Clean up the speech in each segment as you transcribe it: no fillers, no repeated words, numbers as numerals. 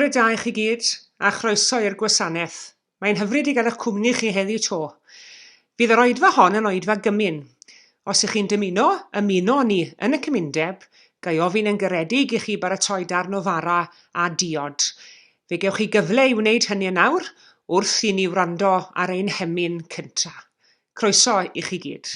Bore da i chi gyd, a chroeso i'r gwasanaeth. Mae'n hyfryd i gael eich cwmni chi heddiw 'to. Fydd yr oedfa hon yn oedfa gymun. Os ych chi'n dymuno ymuno â ni yn y cymundeb, ga i ofyn yn garedig i chi baratoi darn o fara a diod. Fe gewch chi gyfle i wneud hynny yn awr, wrth i ni wrando ar ein hemyn cynta. Croeso i chi gyd.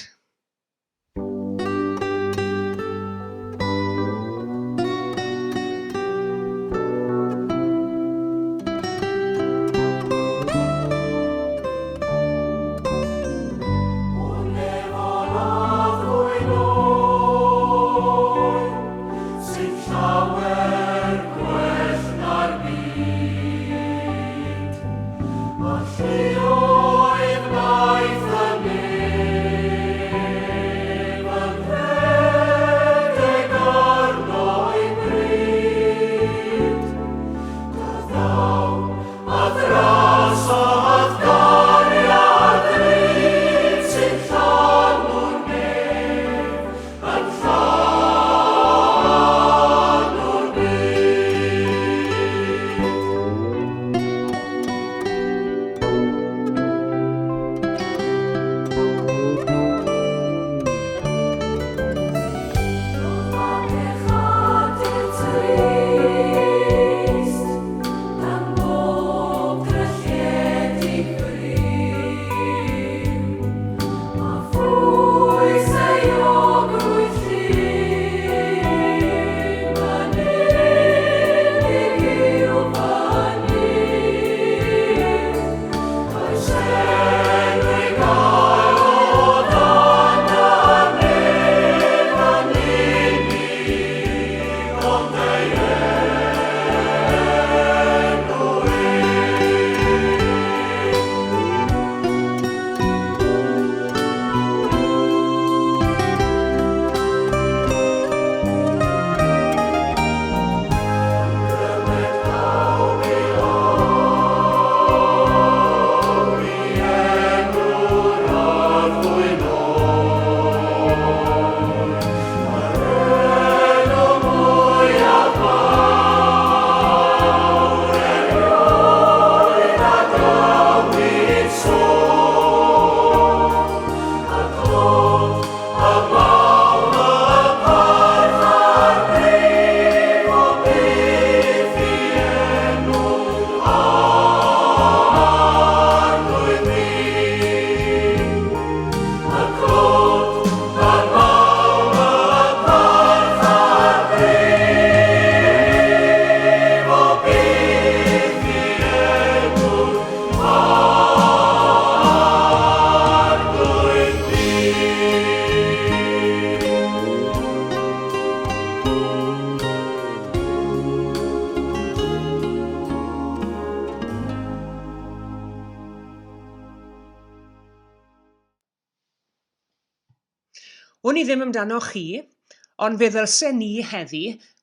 Wn i ddim amdanoch chi, ond fe ddylsen ni heddi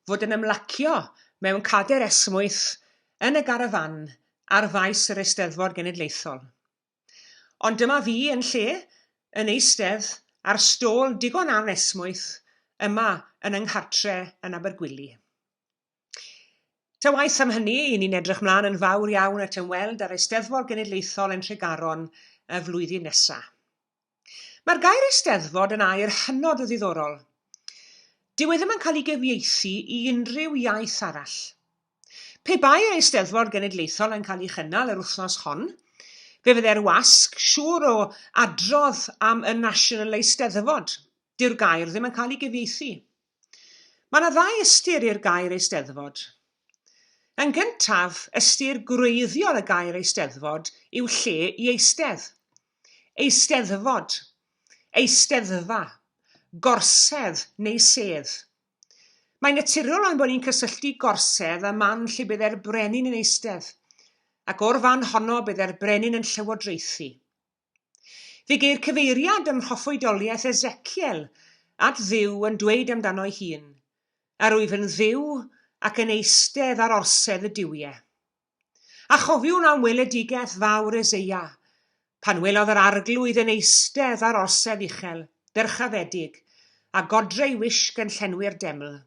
fod yn ymlacio mewn cader esmwyth yn y garafán ar faes yr Eisteddfod Genedlaethol. Ond dyma fi yn lle, yn eistedd ar stôl digon anesmwyth yma yn 'y nghartre yn Abergwili. Ta waeth am hynny, 'y ni'n edrych mlaen yn fawr iawn at ymweld â'r Eisteddfod Genedlaethol yn Nhregaron y flwyddyn nesa. Mae'r gair Eisteddfod yn air hynod o ddiddorol. Dyw e ddim yn cael ei gyfieithu i unrhyw iaith arall. Pe bai'r Eisteddfod Genedlaethol yn cael ei chynnal yr wythnos hon, fe fyddai'r wasg siŵr o adrodd am y National Eisteddfod. Dyw'r gair ddim yn cael ei gyfieithu. Mae yna ddau ystyr i'r gair Eisteddfod. Yn gyntaf, ystyr gwreiddiol y gair Eisteddfod yw lle i eistedd. Eisteddfod, eisteddfa, gorsedd neu sedd. Mae'n naturiol ein bod ni'n cysylltu gorsedd â man lle byddai'r brenin yn eistedd, ac o'r fan honno byddai'r brenin yn llywodraethu. Fe geir cyfeiriad ym mhroffwydoliaeth Ezeciel at Dduw yn dweud amdano'i hun, Yr wyf yn Dduw ac yn eistedd ar orsedd y duwiau. A chofiwn am weledigaeth fawr Eseia, pan welodd yr Arglwydd yn eistedd ar orsedd uchel, dyrchafedig, a godre ei wisg yn llenwi'r deml.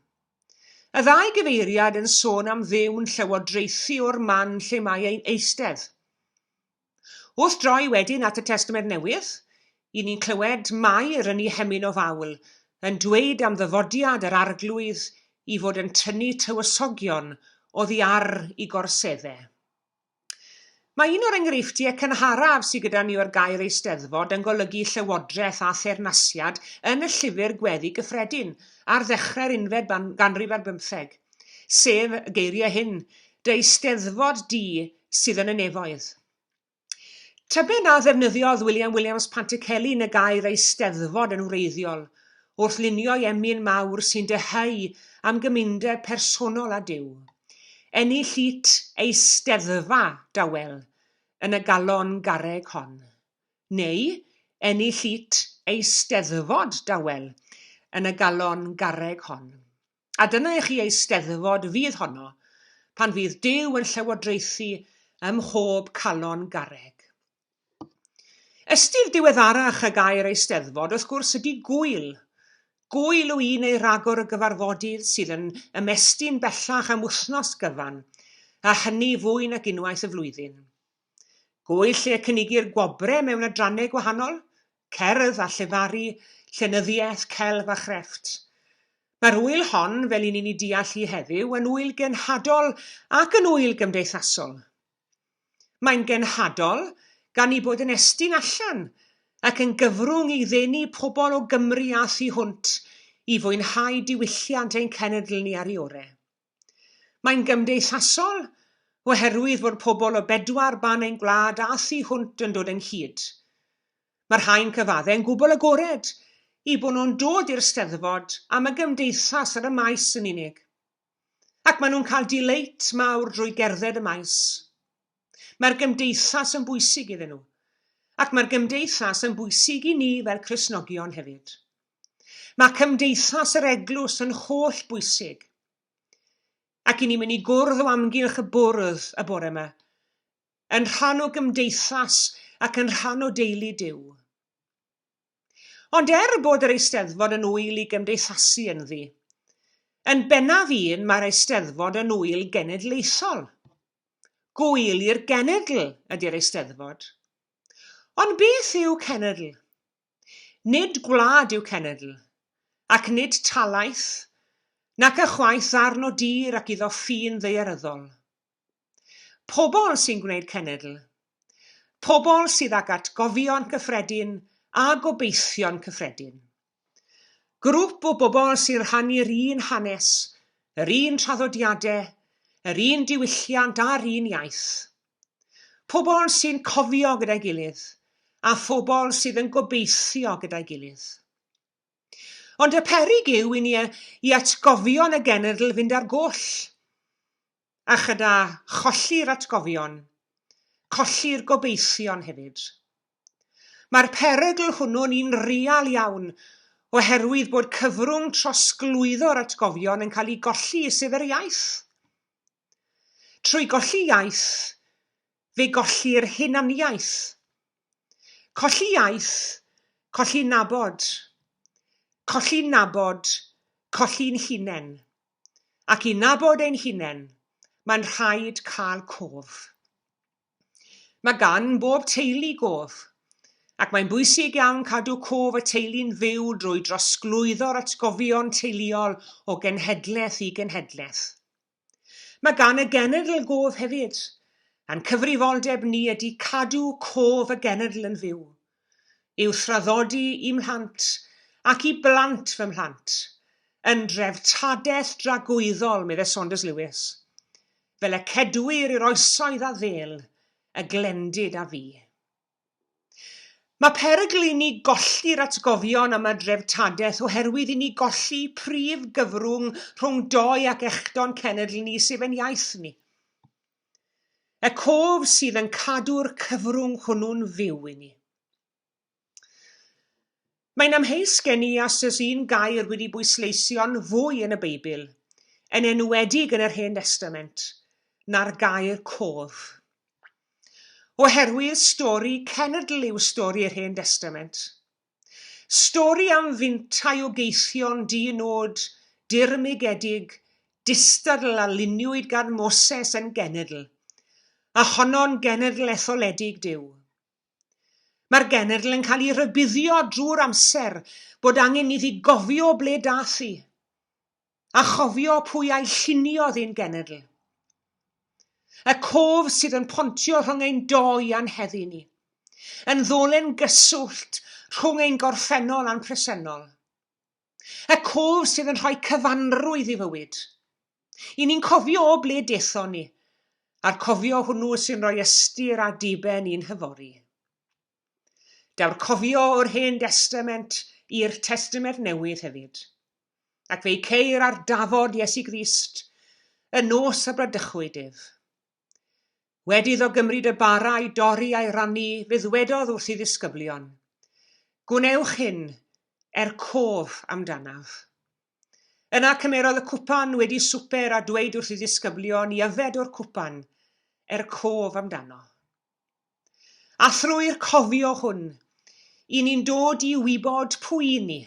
Y ddau gyfeiriad yn sôn am Dduw'n llywodraethu o'r man lle mae ein eistedd. Wrth droi wedyn at y Testament Newydd, i ni'n clywed Mair yn ei hemyn o fawl yn dweud am ddyfodiad yr Arglwydd i fod yn tynnu tywysogion oddi ar i gorseddau. Mae un o'r enghreifftiau cynharaf sydd gyda ni o'r gair Eisteddfod yn golygu llywodraeth a theyrnasiad yn y Llyfr Gweddi Gyffredin ar ddechrau'r unfed ganrif ar bymtheg, sef y geiriau hyn, Dy Eisteddfod di sydd yn y nefoedd. Tybed na ddefnyddiodd William Williams Pantycelyn y gair Eisteddfod yn wreiddiol wrth lunio'i emyn mawr sy'n dyheu am gymundeb personol â Duw. Ennill it eisteddfa dawel yn y galon garreg hon. Neu, ennill it eisteddfod dawel yn y galon garreg hon. A dyna i chi eisteddfod fydd honno, pan fydd Duw yn llywodraethu ym mhob calon garreg. Ystyr diweddarach y gair Eisteddfod, wrth gwrs, ydy gŵyl. Gŵyl o un neu ragor o gyfarfodydd sydd yn ymestyn bellach am wythnos gyfan, a hynny fwy nag unwaith y flwyddyn. Gŵyl lle y cynigir gwobrau mewn adrannau gwahanol, cerdd a llefaru, llenyddiaeth, celf a chrefft. Mae'r ŵyl hon, fel i ni'n ei deall hi heddiw, yn ŵyl genhadol ac yn ŵyl gymdeithasol. Mae'n genhadol gan ei bod yn estyn allan ac yn gyfrwng i ddenu pobl o Gymru a thu hwnt i fwynhau diwylliant ein cenedl ni ar ei orau. Mae'n gymdeithasol oherwydd fod pobl o bedwar ban ein gwlad a thu hwnt yn dod ynghyd. Mae rhai'n cyfadde yn gwbl agored eu bod nhw'n dod i'r Steddfod am y gymdeithas ar y maes yn unig. Ac maen nhw'n cael dileit mawr drwy gerdded y maes. Mae'r gymdeithas yn bwysig iddyn nhw. Ac mae'r gymdeithas yn bwysig i ni fel Cristnogion hefyd. Mae cymdeithas yr eglwys yn holl bwysig. Ac i ni'n mynd i gwrdd o amgylch y bwrdd y bore yma, yn rhan o gymdeithas ac yn rhan o deulu Duw. Ond er bod yr Eisteddfod yn ŵyl i gymdeithasu ynddi, yn bennaf un mae'r Eisteddfod yn ŵyl genedlaethol. Gŵyl i'r genedl ydy'r Eisteddfod. Ond beth yw cenedl? Nid gwlad yw cenedl, ac nid talaith, nac ychwaith ddarn o dir ac iddo ffin ddaearyddol. Pobl sy'n gwneud cenedl. Pobl sydd ag atgofion cyffredin a gobeithion cyffredin. Grŵp o bobl sy'n rhannu'r un hanes, yr un traddodiadau, yr un diwylliant a'r un iaith. Pobl sy'n cofio gyda'i gilydd, a phobl sydd yn gobeithio gyda'i gilydd. Ond y peryg yw i ni i atgofion y genedl fynd ar goll. A chyda cholli'r atgofion, colli'r gobeithion hefyd. Mae'r perygl hwnnw'n un real iawn oherwydd bod cyfrwng trosglwyddo'r atgofion yn cael ei golli, sef yr iaith. Trwy golli iaith, fe gollir hunaniaeth. Colli iaith, colli nabod. Colli nabod, colli'n hunain. Ac i nabod ein hunain, mae'n rhaid cael cof. Mae gan bob teulu gof, ac mae'n bwysig iawn cadw cof y teulu'n fyw drwy drosglwyddo'r atgofion teuluol o genhedlaeth i genhedlaeth. Mae gan y genedl gof hefyd, a'n cyfrifoldeb ni ydy cadw cof y genedl yn fyw. I'w thraddodi i mhlant, ac i blant fy mhlant, yn dreftadaeth dragwyddol, medde Saunders Lewis, fel y cedwir i'r oesoedd a ddêl, y glendid a fu. Mae perygl i ni golli'r atgofion am y dreftadaeth oherwydd i ni golli prif gyfrwng rhwng doi ac echdo'n cenedl ni, sef ein iaith ni. Y cof sydd yn cadw'r cyfrwng hwnnw'n fyw i ni. Mae'n amheus gen i os oes un gair wedi bwysleisio'n fwy yn y Beibl, yn enwedig yn yr Hen Destament, na'r gair cof. Oherwydd stori cenedl yw stori'r Hen Destament. Stori am fintai o geithion di-nod, dirmygedig, Distadl a luniwyd gan Moses yn genedl, a honno'n genedl etholedig Duw. Mae'r genedl yn cael ei rhybuddio drwy'r amser bod angen iddi gofio ble dath hi, a chofio pwy a'i lluniodd ein genedl. Y cof sydd yn pontio rhwng ein doi a'n heddi ni, yn ddolen gyswllt rhwng ein gorffennol a'n presennol. Y cof sydd yn rhoi cyfanrwydd i fywyd. I ni'n cofio o ble dethon ni, a'r cofio hwnnw sy'n rhoi ystyr a diben i'n hyfori. Daw'r cofio o'r Hen Destament i'r Testament Newydd hefyd, ac fe'i ceir ar dafod Iesu Grist y nos y bradychwyd ef. Wedi iddo gymryd y bara a'i dorri a'i rannu, fe ddwedodd wrth ei ddisgyblion, Gwnewch hyn er cof amdanaf. Yna cymerodd y cwpan wedi swper a dweud wrth ei ddisgyblion i yfed o'r cwpan er cof amdano. A thrwy'r cofio hwn, i ni'n dod i wybod pwy i ni.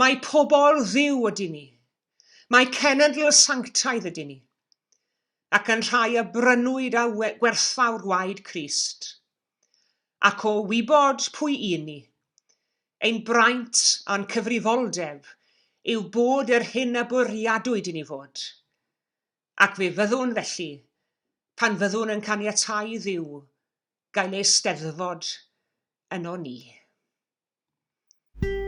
Mae pobl Dduw ydyn ni. Mae cenedl sanctaidd ydyn ni. Ac yn rhai a brynwyd â gwerthfawr waed Crist. Ac o wybod pwy y'n ni, ein braint a'n cyfrifoldeb yw bod yr hyn y bwriadwyd i ni fod. Ac fe fyddwn felly, pan fyddwn yn caniatáu i Dduw gael ei steddfod yno ni. Amen.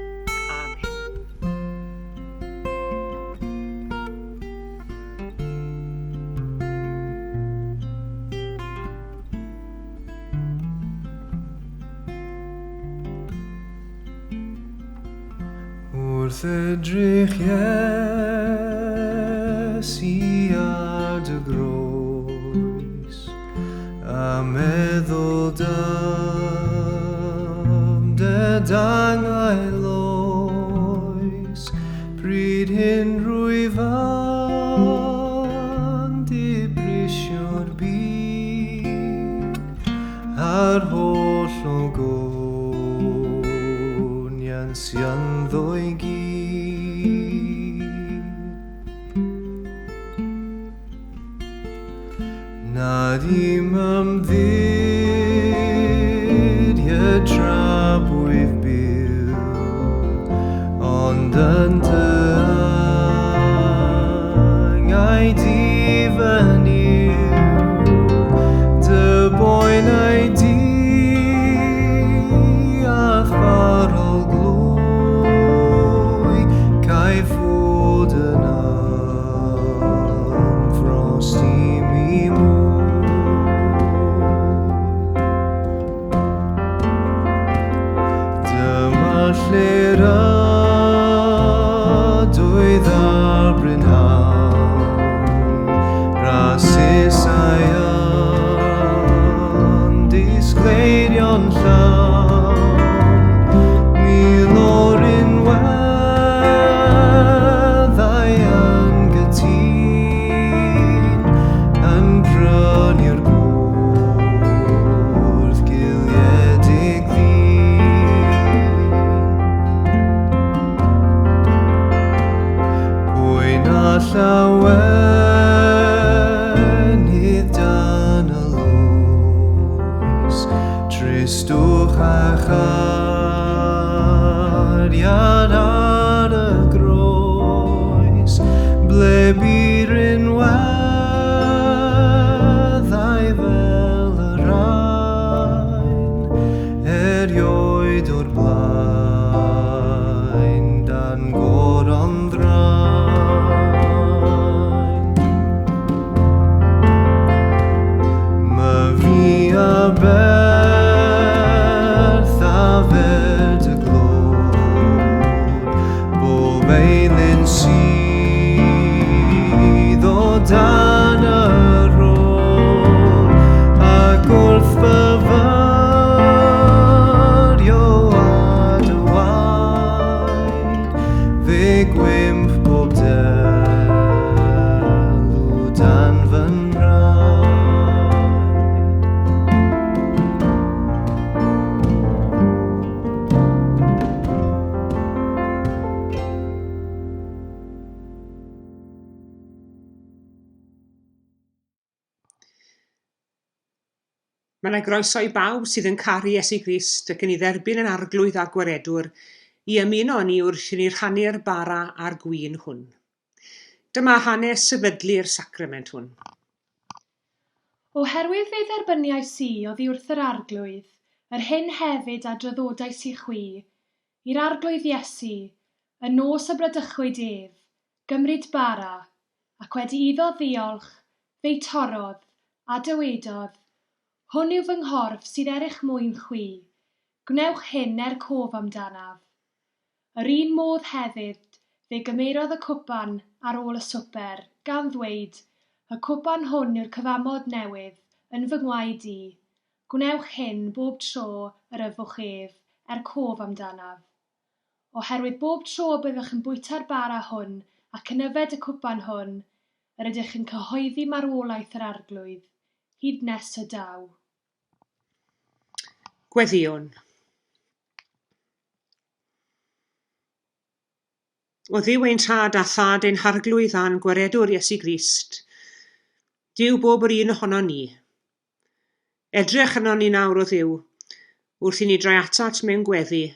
Wrth edrych Iesu ar dy groes A meddwl dam dy dangail oes, Pryd hyn rwyf yn dibrisio'r byd A'r holl ogoniant sy ynddo i gyd. Nad i'm ymddiried tra bwyf byw, ond yn dy angau di fy Nuw, dy boenau di a'th farol glwy, caiff fod yn Ymffrost i mi mwy. Dyma lle'r ydwydd ar brynhawn, Rasusau yn disgleirio'n llawn, Mil o'r unweddau yn gytûn, yn prynu'r gwrth giliedig ddyn. Pwy na llawenydd dan y loes, Tristwch a chariad ar y groes, ble bu rinweddau fel y rhain, erioed o'r blaen dan goron ddrain. Myfi a berth a fer dy glod, bob eilun sydd o dan y rhod, ac wrth fyfyrio ar dy waed, fe gwymp bob delw dan fy nhraed. Mae yna groeso i bawb sydd yn caru Iesu Grist ac yn ei dderbyn yn arglwydd a gwaredwr i ymuno â ni wrth i ni rhannu'r bara a'r gwin hwn. Dyma hanes sefydlu'r sacrament hwn. Oherwydd fe dderbyniais i oddi wrth yr Arglwydd yr hyn hefyd a draddodais i chwi, i'r Arglwydd Iesu, y nos y bradychwyd ef, gymryd bara, ac wedi iddo ddiolch, fe'i torrodd, a dywedodd, Hwn yw fy nghorff sydd er eich mwyn chwi, gwnewch hyn er cof amdanaf. Yr un modd hefyd, fe gymerodd y cwpan ar ôl y swper, gan ddweud, Y cwpan hwn yw'r cyfamod newydd yn fy ngwaed i, gwnewch hyn bob tro yr yfwch ef, er cof amdanaf. Oherwydd bob tro y byddwch yn bwyta'r bara hwn ac yn yfed y cwpan hwn, yr ydych yn cyhoeddi marwolaeth yr Arglwydd, hyd nes y daw. Gweddïwn. O Dduw ein Tad a Thad ein Harglwydd a'n Gwaredwr Iesu Grist, Duw bob yr un ohonon ni. Edrych arnon ni nawr, o Dduw, wrth i ni droi atat mewn gweddi,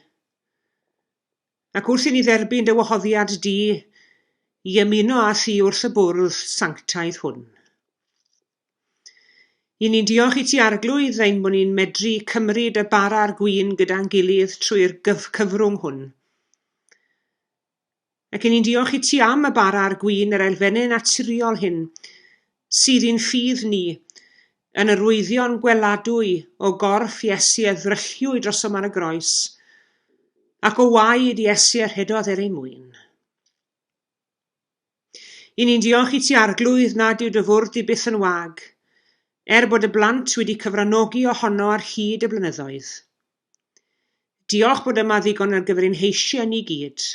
ac wrth i ni dderbyn dy wahoddiad di i ymuno â thi wrth y bwrdd sanctaidd hwn. I ni'n diolch i ti Arglwydd ein bod ni'n medru cymryd y bara a'r gwin gyda'n gilydd trwy'r cyfrwng hwn. Ac i ni'n diolch i ti am y bara a'r gwin, yr elfennau naturiol hyn, sydd i'n ffydd ni, yn yr wyddion gweladwy o gorff Iesu a ddrylliwyd drosom ar y groes, ac o waed Iesu a rhedodd er ein mwyn. I ni'n diolch i ti Arglwydd nad yw dy fwrdd di byth yn wag, er bod y blant wedi cyfranogi ohono ar hyd y blynyddoedd. Diolch bod yma ddigon ar gyfer ein heisiau ni gyd,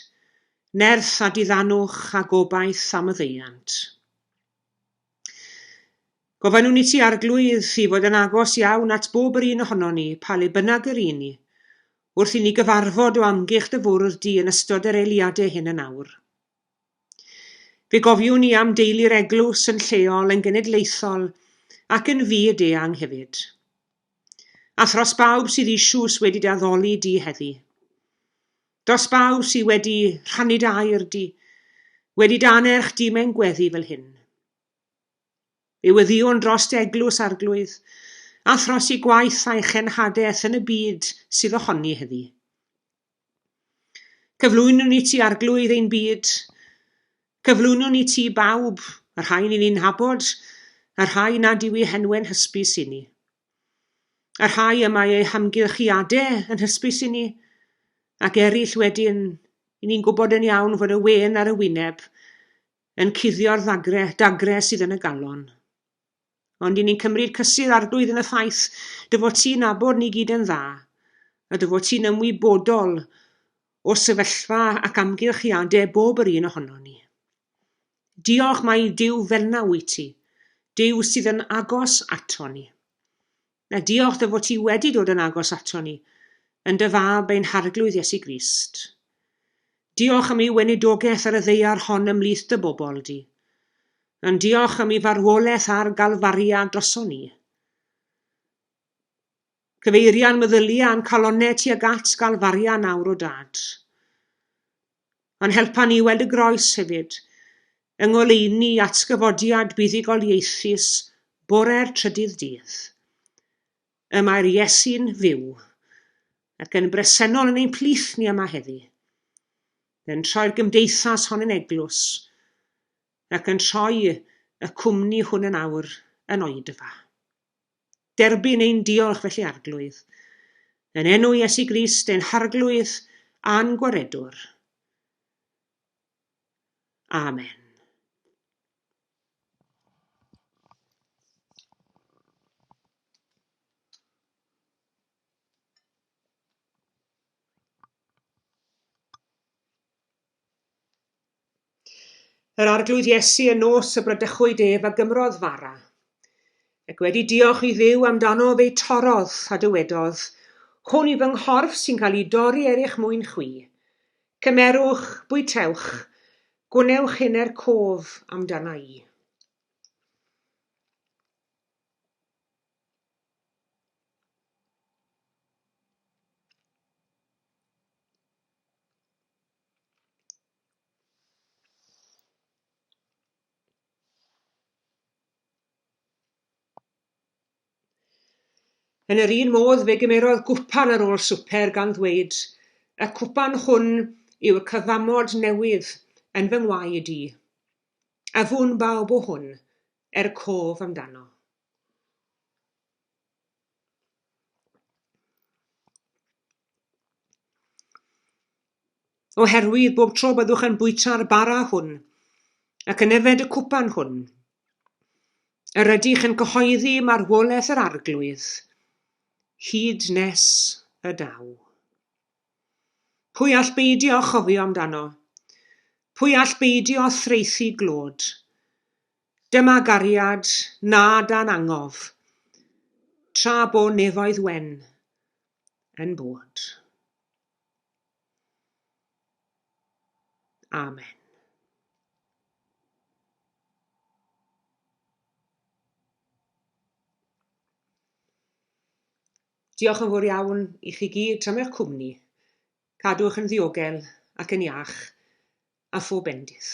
nerth a diddanwch a gobaith am y ddeuant. Gofynnwn i ti, Arglwydd, i fod yn agos iawn at bob yr un ohonon ni, pa le bynnag yr un ni, wrth i ni gyfarfod o amgylch dy fwrdd di yn ystod yr eiliadau hyn yn awr. Fe gofiwn ni am deulu'r eglwys yn lleol, yn genedlaethol ac yn fyd eang hefyd. A thros bawb sydd eisioes wedi dy addoli di heddi. Dros bawb sydd wedi rhannu dy air di, wedi dy anerch di mewn gweddi fel hyn. Fe weddïwn dros dy eglwys, Arglwydd, a thros i gwaith a'i chenhadaeth yn y byd sydd ohoni heddi. Cyflwynwn i ti, Arglwydd, ein byd. Cyflwynwn i ti bawb, y rhai ni'n ni'n nabod, y rhai nad yw eu henwau'n hysbys i ni. Y rhai y mae eu hamgylchiadau yn hysbys i ni, ac eraill wedyn, i ni'n gwybod yn iawn fod y wên ar y wyneb yn cuddio'r ddagre, dagre sydd yn y galon. Ond i ni'n cymryd cysur Arglwydd yn y ffaith dy fod ti'n nabod ni gyd yn dda, a dy fod ti'n ymwybodol o sefyllfa ac amgylchiadau bob yr un ohonon ni. Diolch mai Duw fel'na wyt ti, Duw sydd yn agos ato ni. A diolch dy fod ti wedi dod yn agos ato ni, yn dy fab ein Harglwydd Iesu Grist. Diolch am ei weinidogaeth ar y ddaear hon ymhlith dy bobl di. Yn diolch am ei farwolaeth ar Galfaria droson ni. Cyfeiria'n meddyliau a'n calonnau tuag at Galfaria nawr o Dad. Ond helpa ni weld y groes hefyd, yng ngoleuni atgyfodiad buddugoliaethus bore'r trydydd dydd. Y mae'r Iesu'n fyw, ac yn bresennol yn ein plith ni yma heddi, yn troi'r gymdeithas hon yn eglwys, ac yn troi y cwmni hwn yn awr yn oedfa. Derbyn ein diolch felly Arglwydd, yn enw Iesu Grist ein Harglwydd a'n Gwaredwr. Amen. Yr Arglwydd Iesu y nos y bradychwyd ef a gymrodd fara, ac wedi diolch i Dduw amdano fe'i torrodd, a dywedodd, Hwn yw fy nghorff sy'n cael ei dorri er eich mwyn chwi. Cymerwch, bwytewch, gwnewch hyn er cof amdana i. Yn yr un modd fe gymerodd gwpan ar ôl swper gan ddweud, Y cwpan hwn yw'r cyfamod newydd yn fy ngwaed i. Yfwn bawb o hwn er cof amdano. Oherwydd bob tro byddwch yn bwyta'r bara hwn ac yn yfed y cwpan hwn, yr ydych yn cyhoeddi marwolaeth yr Arglwydd hyd nes y daw. Pwy all beidio â chofio amdano? Pwy all beidio â thraethu glod? Dyma gariad na dan angof, tra bo nefoedd wen yn bod. Amen. Diolch yn fawr iawn i chi gyd am eich cwmni. Cadwch yn ddiogel ac yn iach, a phob bendith.